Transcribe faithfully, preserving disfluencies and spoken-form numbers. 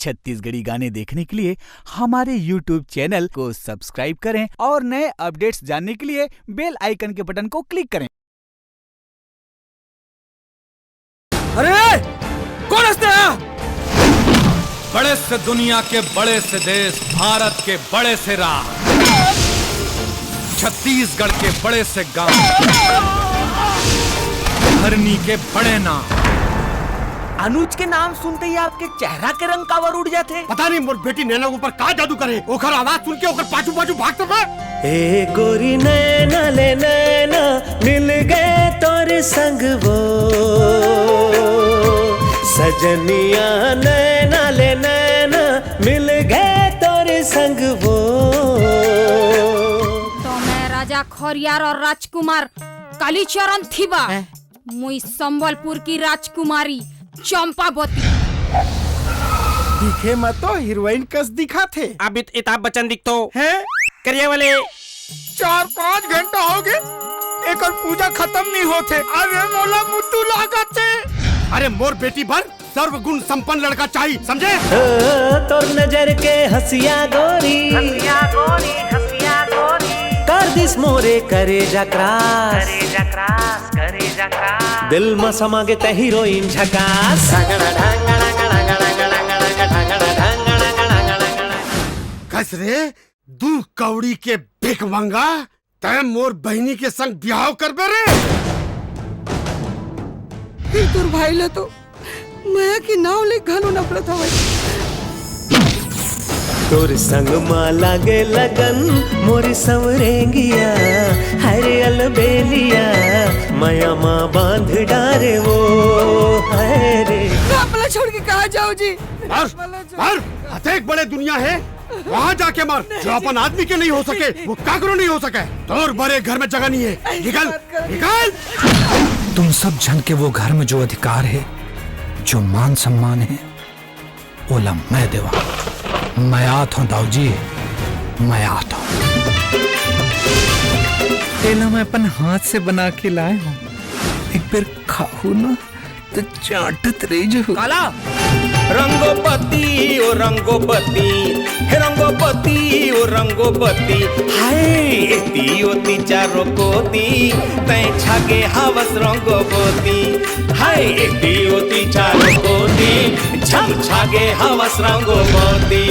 छत्तीसगढ़ी गाने देखने के लिए हमारे YouTube चैनल को सब्सक्राइब करें और नए अपडेट्स जानने के लिए बेल आइकन के बटन को क्लिक करें। अरे, कौन हंसते हैं? बड़े से दुनिया के बड़े से देश, भारत के बड़े से राज, छत्तीसगढ़ के बड़े से गांव, धरनी के बड़े नाम। अनुज के नाम सुनते ही आपके चेहरा के रंग काबर उड़ जाते? पता नहीं मोर बेटी नैना के ऊपर का जादू करे, ओखर आवाज सुन के ओखर पाछू पाछू भागत रहे। ए गोरी नैना ले नैना, मिल गए तोर संग वो। सजनिया नैना ले नैना, मिल गए तोर संग वो। तो मैं राजा खौरियार और राजकुमार कालीचरण थिबा। हैं? मुई संबलपुर की राजकुमारी चंपावती। दिखे म तो हीरोइन कस दिखा थे। अभी तो अमिताभ बच्चन दिखतो। हैं? करिया वाले। चार पाँच घंटा हो गए, एकर पूजा खत्म नहीं होथे। अरे मोला मुद्दू लागत हे। अरे मोर बेटी बर सर्वगुण संपन्न लड़का चाहिए, समझे? ओ, तोर नजर के हंसिया गोरी, हंसिया गोरी, हंसिया गोरी। कर दिस मोरे करेजा क्रास, करेजा क्रास, करेजा क्रास। दिल म समा गे ते हीरोइन झकास। कस रे, दू कौड़ी के भिखमंगा, तैं मोर बहिनी के संग बिहाव करबे रे? फिर तोर भाई ला तो मया के नाव ले घलो नफरत हवय। तोर संग मा लागे लगन, मोर संवरेंगिया, हरे अलबेलिया, मया मा बांध डारे वो, हरे। मैं आपला छोड़ के कहाँ जाऊँ जी? मर, मर, अतेक बड़े दुनिया हे, वहाँ जाके मर। जो अपन आदमी के नहीं हो सके, वो काकरो नहीं हो सके। तोर बर ए घर में जगह नहीं है। निकल, निकल। तुम सब झन के वो घर में जो अधिकार है, जो मान सम्मान है, ओला मैं देवा। मैं आत हूँ दाऊजी, मैं आत हूँ। एला मैं अपन हाथ से बना के लाए हूँ, एक बेर खाहू ना। त चाटत रह जहू। काला? रंगोपति, ओ रंगोपति, हे रंगोपति, ओ रंगोपति। हाय, एती ओती चारों कोती, तैं छागे हावस रंगोपति। हाय, एती ओती चारों कोती, झम छागे हावस रंगोपति।